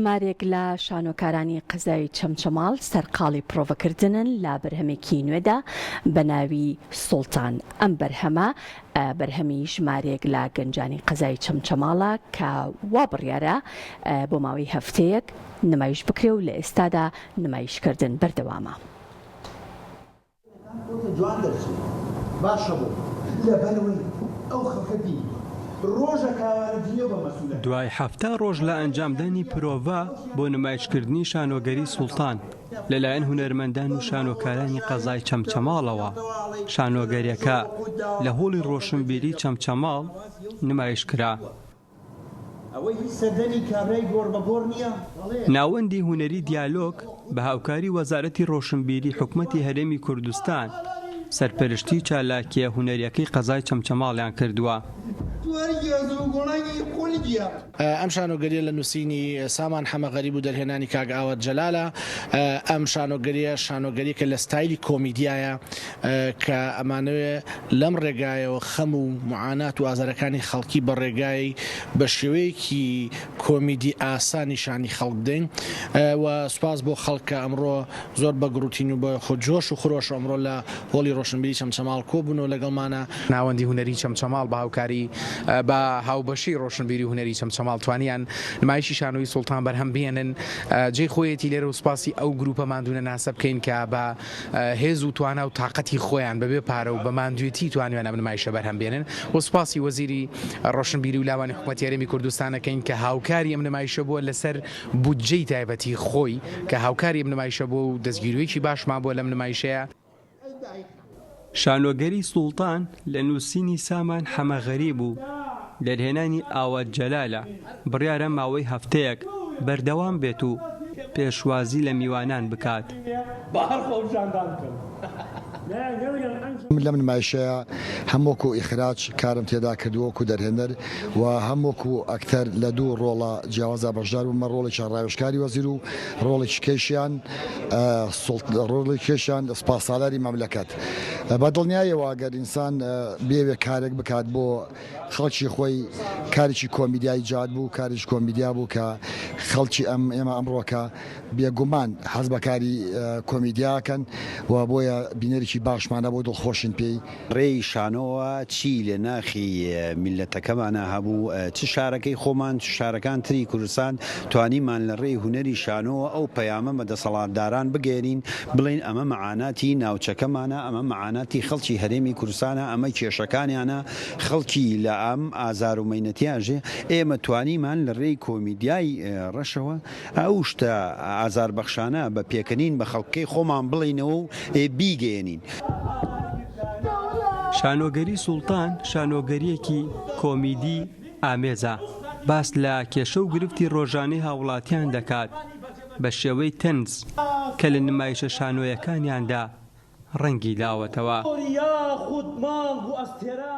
ژمارێک لە شانۆکارانی قەزای چەمچەماڵ سەرقاڵی پرۆڤەکردنن لە بەرهەمێکی نوێدا بە ناوی سوڵتان. ئەم بەرهەمە بەرهەمی ژمارێک لە گەنجانی قەزای چەمچەماڵە کە وا بڕیارە بۆ ماوەی هەفتەیەک نمایش بکرێ و لە ئێستادا نمایشکردن بەردەوامە. دوای 70 ڕۆژ لە ئەنجامدانی پرۆڤە بۆ نمایشکردنی شانۆگەری سوڵتان لەلایەن هونەرمەندان و شانۆکارانی قەزای چەمچەماڵەوە، شانۆگەریەکە لە هۆڵی ڕۆشنبیری چەمچەماڵ نمایشکرا. ناوەندی هونەری دیالۆگ بە هاوکاری وەزارەتی ڕۆشنبیری حکومەتی هەرێمی کوردستان سەرپەرشتی چالاکییە هونەرییەکەی قەزای چەمچەماڵیان کردووە. ئەم شانۆگەرییە لە نووسینی سامان حەمە غەریب و دەرهێنانی کاک ئاوات جەلالە. ئەم شانۆگەرییە شانۆگەرییەکە لە ستایلی کۆمیدیایە کە ئەمانەوێ لەم ڕێگایەوە خەم و موعانات و ئازارەکانی خەڵکی بە ڕێگای بە شێوەیەکی کۆمیدی ئاسا نیشانی خەڵک بدەین و سوپاس بۆ خەڵک کە ئەمڕۆ زۆر بە گڕوتین و بە جۆش و خرۆش ئەمڕۆ لە هۆڵی ڕۆشنبیری چەمچەماڵ کۆبوونەوە لەگەڵمانە. ناوەندی هونەری چەمچەماڵ بە هاوکاری بە هاوبەشی ڕۆشنبیری و هونەری چەمچەماڵ توانیان نمایشی شانۆیی سوڵتان بەرهەم بهێنن. جێی خۆیەتی لێرە و سوپاسی ئەو گروپە ماندوونەناسە بکەین کە بە هێز و توانا و تاقەتی خۆیان بەبێ پارە و بە ماندوێتی توانیان ئەم نمایشە بەرهەم بێنن و سوپاسی وەزیری ڕۆشنبیری و لاوانی حکومەتی هەرێمی کوردستان ئەکەین کە هاوکاری ئەم نمایشە بووە لەسەر بودجەی تایبەتی خۆی کە هاوکاری ئەم نمایشە بووە و دەستگیرویەکی باشمان بووە لەم نمایشەیە. شانۆگەری سوڵتان لە نووسینی سامان حەمە غەریب و دەرهێنانی ئاوات جەلالە، بڕیارە ماوەی هەفتەیەک بەردەوام بێت و پێشوازی لە میوانان بکات. من لەم نمایشەیا هەم وەکو ئیخراج کارم تێدا کردووە وەکو دەرهێنەر و هەم وەکو ئەکتەر لە دوو ڕۆڵە جیاوازا بەشدار بوومە ڕۆڵێکیان ڕاوێژکاری وەزیر و ڕۆڵێکی کەیشیان ڕۆڵێکیشیان سوپاسالاری مەملەکەت. بە دڵنیایەوە گەر ئینسان بیەوێ کارێک بکات بۆ خەڵکی خۆی کارێکی کۆمیدیای جاد بوو، کارێکی کۆمیدیا بوو کە خەڵکی ئەم ئێمە ئەمڕۆکە بێگومان حەز بە کاری کۆمیدیا ئەکەن و بۆیە بینەرێکی باشمان هەبوو دڵخۆشین پێی. ڕێی شانۆوە چی لە ناخی میللەتەکەمانا هەبوو، چ شارەکەی خۆمان چ شارەکان تری کوردستان، توانیمان لە ڕێی هونەری شانۆوە ئەو پەیامە بە دەسەڵاتداران بگەیەنین، بڵێین ئەمە مەعاناتی ناوچەکەمانە، ئەمە مەعاناتی خەڵکی هەرێمی کوردستانە، ئەمە کێشەکانیانە، خەڵکی لە ئەم ئازار و مەینەتیە ئەژێ، ئێمە توانیمان لە ڕێی کۆمیدیای ڕەشەوە ئەو شتە ئازاربەخشانە بە پێکەنین بە خەڵکەکەی خۆمان بڵێینەوە و بیگەیەنین. شانۆگەری سوڵتان شانۆگەرییەکی کۆمیدی ئامێزە، باس لە کێشە و گرفتی ڕۆژانەی هاوڵاتیان دەکات بە شێوەی تەنز کە لە نمایشە شانۆیەکانیاندا ڕەنگی داوەتەوە.